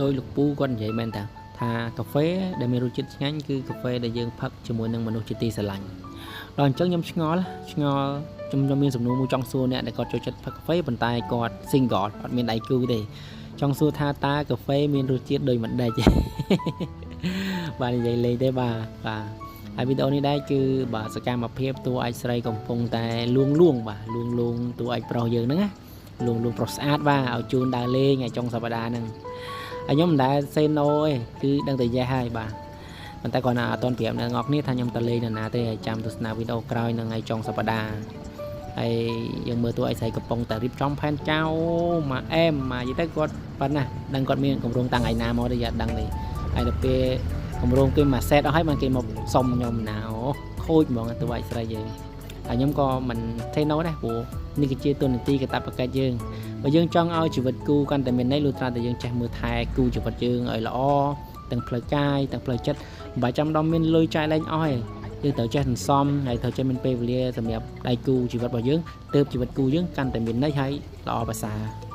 ដោយលោកពូគាត់និយាយមែនតាថាកាហ្វេដែលមានរសជាតិឆ្ងាញ់គឺកាហ្វេដែលយើងផឹកជាមួយនឹងមនុស្សជាទីស្រឡាញ់ដល់អញ្ចឹងខ្ញុំឆ្ងល់ឆ្ងល់ខ្ញុំខ្ញុំមានសំណួរមួយចង់សួរអ្នកដែលគាត់ចូលចិត្តផឹកកាហ្វេប៉ុន្តែគាត់ single អត់មានដៃគូទេចង់សួរថាតើកាហ្វេមានរសជាតិដូចម្ដេច បាទនិយាយលេងទេបាទបាទហើយវីដេអូនេះដែរគឺបាទសកម្មភាពតួឯកស្រីកំពុងតែលួងលួងបាទលួងលួងតួឯកប្រុសយើងហ្នឹងណាលួងលួងប្រុសស្អាតបាទឲ្យជូនដើរលេងឲ្យចុងសប្តាហ៍ហ្នឹងហើយខ្ញុំមិនដែល say no ទេគឺដឹងតែ yes ហើយបាទប៉ុន្តែគាត់ណាអត់ទាន់ប្រាប់អ្នកទាំងអស់គ្នាថាខ្ញុំទៅលេងនៅណាទេហើយចាំទស្សនាវីដេអូក្រោយនៅថ្ងៃចុងសប្តាហ៍ហើយយើងមើលតួឯកស្រីកំពុងតែរៀបចំផែនចៅមកអែមមកនិយាយទៅគាត់ប៉ុណ្ណាដឹងគាត់មានកម្រងតាំងថ្ងៃណាមកទេយ៉ាអត់ដឹងទេហើយដល់ពេល កម្រងគេមកសេតអស់ហើយបានគេមកសុំខ្ញុំណាអូខូចហ្មងទៅឯកស្រីយើងហើយខ្ញុំក៏មិន say no ដែរព្រោះនេះគឺជាតួនាទីកាតព្វកិច្ចយើងបើយើងចង់ឲ្យជីវិតគូកាន់តែមានន័យលុះត្រាតែយើងចេះមើលថែគូជីវិតយើងឲ្យល្អទាំងផ្លូវកាយទាំងផ្លូវចិត្តមិនបាច់ចាំដល់មានលុយចាយលែងអស់ទេយើងត្រូវចេះសន្សំហើយត្រូវចេះមានពេលវេលាសម្រាប់ដៃគូជីវិតរបស់យើងទើបជីវិតគូយើងកាន់តែមានន័យហើយល្អប្រសើរ។